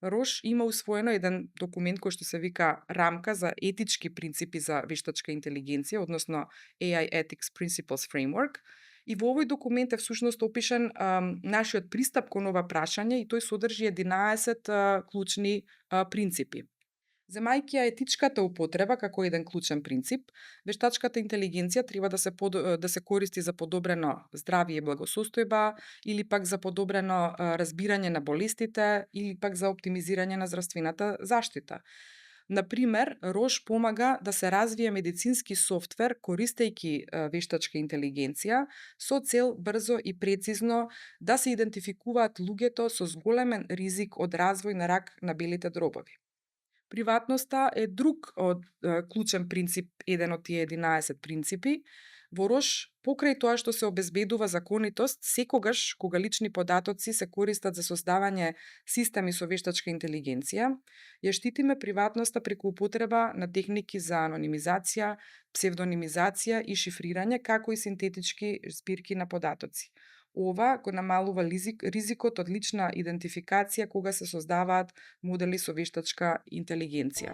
Рош има усвоено еден документ кој што се вика рамка за етички принципи за вештачка интелигенција, односно AI Ethics Principles Framework. И во овој документ е всушност опишан нашиот пристап кон ова прашање и тој содржи 11 клучни принципи. Земајќи ја етичката употреба како еден клучен принцип, вештачката интелигенција треба да се користи за подобрено здравје и благосостојба, или пак за подобрено разбирање на болестите, или пак за оптимизирање на здравствената заштита. Например, Рош помага да се развие медицински софтвер користејќи вештачка интелигенција со цел брзо и прецизно да се идентификуваат луѓето со зголемен ризик од развој на рак на белите дробови. Приватноста е друг од клучен принцип, еден од тие 11 принципи. Во Рош, покрај тоа што се обезбедува законитост, секогаш кога лични податоци се користат за создавање системи со вештачка интелигенција, ја штитиме приватноста преку употреба на техники за анонимизација, псевдонимизација и шифрирање, како и синтетички збирки на податоци. Ова го намалува ризикот од лична идентификација кога се создаваат модели со вештачка интелигенција.